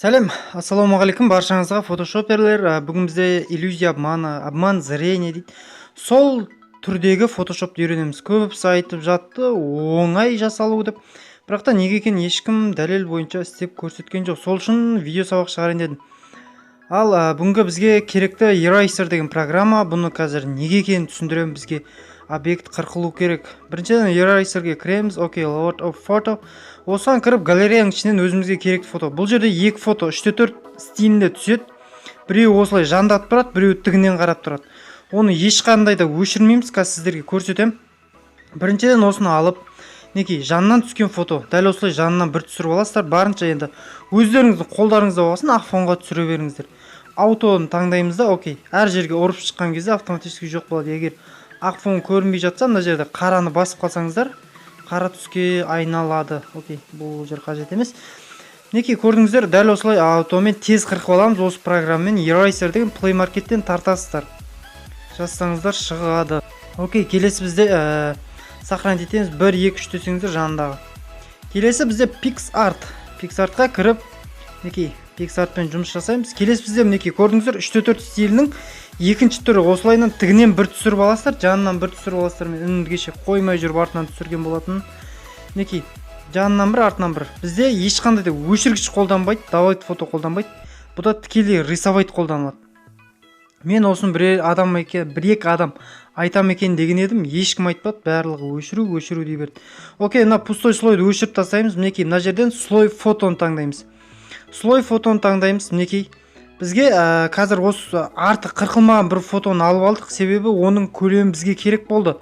Сәлем, ассалаумағалейкум баршаңызға, фотошоперлер. Бүгін бізде иллюзия обмана, обман зрения дейді. Сол түрдегі фотошопты үйренеміз. Көбісі айтып жатты, оңай жасалу деп. Бірақ та неге екенін ешкім дәлел бойынша істеп көрсеткен жоқ. Сол үшін видео сабақ шығарайын дедім. Ал бүгінгі бізге керекті Eraser деген программа. Бұны қазір неге екенін түсіндіремін. Бізге объект қырқылу керек. Біріншіден, Eraserге кіреміз. Окей, Load of photo. Осыған кіріп, галереяның ішінен өзімізге керекті фото. Бұл жерде екі фото 3-4 стилінде түседі. Біреуі осылай жандатып тұрады, біреуі тігінен қарап тұрады. Оны ешқандай да өшірмейміз, қазір сіздерге көрсетемін. Біріншіден, осыны алып, мінекей, жанынан түскен фото, дәл осылай жанынан бір түсіріп аласыздар. Барынша енді өздеріңіздің қолдарыңызда болғасын, ақ фонға түсіре беріңіздер. Аутоны таңдаймыз да, окей. Әр жерге ұрып шыққан кезде автоматически жоқ болады. Егер ақ фон көрінбей жатса, мына жерде қараны басып қалсаңыздар, қара түске айналады. Окей, бұл жер қажет емес. Мінекей, көрдіңіздер, дәл осылай аутомен тез қырқып аламыз осы программамен. Eraser деген Play Markеттен тартасыздар, жазсаңыздар, шығады. Окей, келесі бізде сохранить етеміз. 1, 2, 3 десеңіздер, жанындағы. Келесі бізде PicsArt. PicsArtқа кіріп, мінекей, PicsArtпен жұмыс жасаймыз. Келесі бізде, мінекей, көрдіңіздер, 3-4 стилінің екінші түрі. Осылайынан тігінен бір түсіріп аласыздар, жанынан бір түсіріп аласыздар. Мен үнді кеше қоймай жүріп артынан түсірген болатын. Мінекей, жанынан бір, артынан бір. Бізде ешқандай да өшіргіш қолданбайды, добавить фото қолданбайды, бұда тікелей рисовать қолданылады. Мен осыны бір адам екен, бір екі адам айтам екен деген едім, ешкім айтпады, барлығы өшіру, өшіру дей берді. Окей, мына пустой слойды өшіріп тастаймыз. Мінекей, мына жерден слой фотоны таңдаймыз, слой фотоны таңдаймыз. Мінекей, бізге қазір осы арты қырқылмаған бір фотоны алып алдық, себебі оның көлемі бізге керек болды.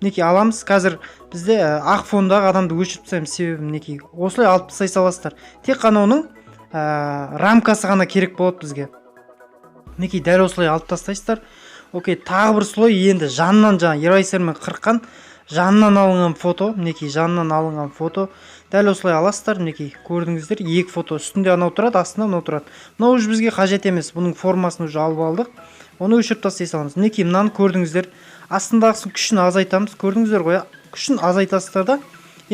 Мінекей, аламыз. Қазір бізде ақ фондағы адамды өшіріп тастаймыз, себебі, мінекей, осылай алып тастай саласыздар. Тек қана оның рамкасы ғана керек болады бізге. Мінекей, дәл осылай алып тастайсыздар. Окей, тағы бір слой. Енді жанынан, жаңа eraser-мен қырыққан жанынан алынған фото. Мінекей, жанынан алынған фото, дәл осылай аласыздар. Мінекей, көрдіңіздер, екі фото: үстінде анау тұрады, астында мынау тұрады. Мынау уже бізге қажет емес, бұның формасын уже алып алдық, оны өшіріп тастай саламыз. Мінекей, мынаны көрдіңіздер, астындағысын күшін азайтамыз. Көрдіңіздер ғой, иә? Күшін азайтасыздар да,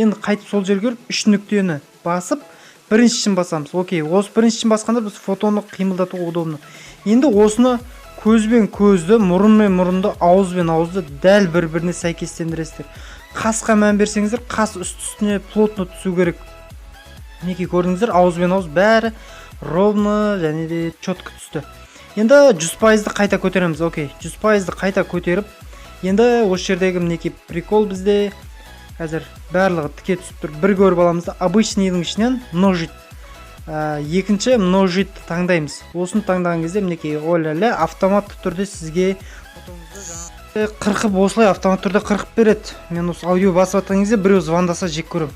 енді қайтып сол жерге кіріп, үш нүктені басып, біріншісін басамыз. Окей, осы біріншісін басқанда біз фотоны қимылдатуға удобно. Енді осыны көзбен көзді, мұрынмен мұрынды, ауызбен ауызды дәл бір біріне сәйкестендіресіздер. Қасқа мән берсеңіздер, қас үсті үстіне плотно түсу керек. Мінекей, көрдіңіздер, ауыз бен ауыз бәрі ровно және де четко түсті. Енді 100%-ды қайта көтереміз. Окей, 100%-ды қайта көтеріп, енді осы жердегі, мінекей, прикол: бізде қазір барлығы тіке түсіп тұр. Бір көріп аламыз да, обычныйдың ішінен множить, екінші множить таңдаймыз. Осыны таңдаған кезде, мінекей, о-ля-ля, автоматты түрде сізге фотоңызды қырқып, осылай автоматты түрде қырқып береді. Мен осы аудио басып жатқан кезде біреу звондаса, жек көремін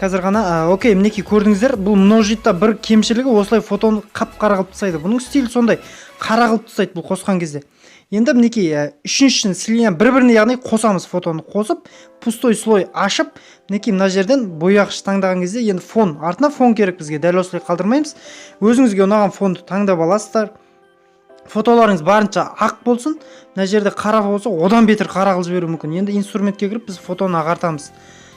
қазір ғана. Окей, мінекей, көрдіңіздер, бұл множитта бір кемшілігі: осылай фотоны қап қара қылып тастайды. Бұның стилі сондай, қара қылып тастайды бұл қосқан кезде. Енді, мінекей, үшіншісін слияние, бір біріне, яғни қосамыз. Фотоны қосып, пустой слой ашып, мінекей, мына жерден бояғыш таңдаған кезде, енді фон, артына фон керек бізге. Дәл осылай қалдырмаймыз, өзіңізге ұнаған фонды таңдап аласыздар. Фотоларыңыз барынша ақ болсын. Мына жерде қара болса, одан бетер қара қылып жіберуі мүмкін. Енді инструментке кіріп, біз фотоны ағартамыз.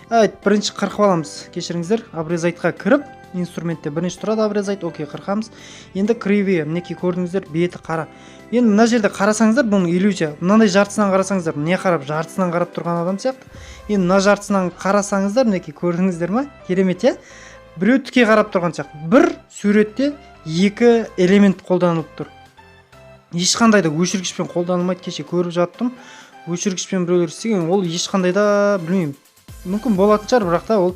Бірінші қырқып аламыз, кешіріңіздер. Обрезайтқа кіріп, инструментте бірінші тұрады обрезать. Окей, қырқамыз. Енді кривые. Мінекей, көрдіңіздер, беті қара. Енді мына жерде қарасаңыздар, бұның иллюзия мынандай: жартысынан қарасаңыздар, міне, қарап, жартысынан қарап тұрған адам сияқты. Енді мына жартысынан қарасаңыздар, мінекей, көрдіңіздер ма? Керемет, иә? Біреу тіке қарап тұрған сияқты. Бір суретте екі элемент қолданылып тұр, ешқандай да өшіргішпен қолданылмайды. Кеше көріп жаттым, өшіргішпен біреулер істеген. Ол ешқандай да, білмеймін, мүмкін болатын шығар, бірақ та ол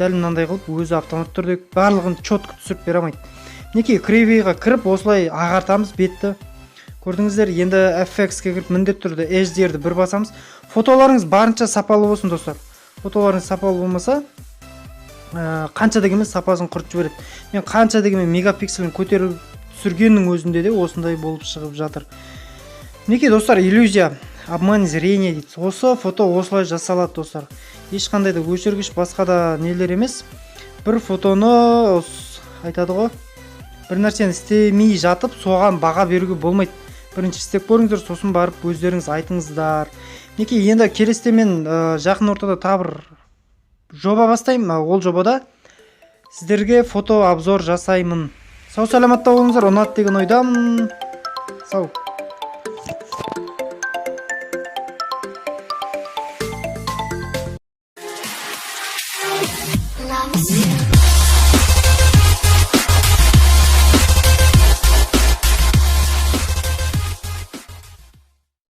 дәл мынандай қылып өзі автоматты түрде барлығын четко түсіріп бере алмайды. Мінекей, кривыйға кіріп, осылай ағартамыз бетті, көрдіңіздер. Енді FX-ке кіріп, міндетті түрде HDR-ді бір басамыз. Фотоларыңыз барынша сапалы болсын, достар. Фотоларыңыз сапалы болмаса, қанша дегенмен сапасын құртып жібереді. Мен қанша дегенмен мегапикселін көтеріп түсіргеннің өзінде де осындай болып шығып жатыр. Мінекей, достар, иллюзия обман зрения дейді. Осы фото осылай жасалады, достар, ешқандай да өшіргіш, басқа да нелер емес. Бір фотоны айтады ғой, бір нәрсені істемей жатып, соған баға беруге болмайды. Бірінші істеп көріңіздер, сосын барып өздеріңіз айтыңыздар. Мінекей, енді келесіде мен жақын ортада тағы бір жоба бастаймын. Ол жобада сіздерге фото обзор жасаймын. Сау болыңыздар. Сау саламатта болыңыздар, ұнады деген ойдамын. Сау. Love is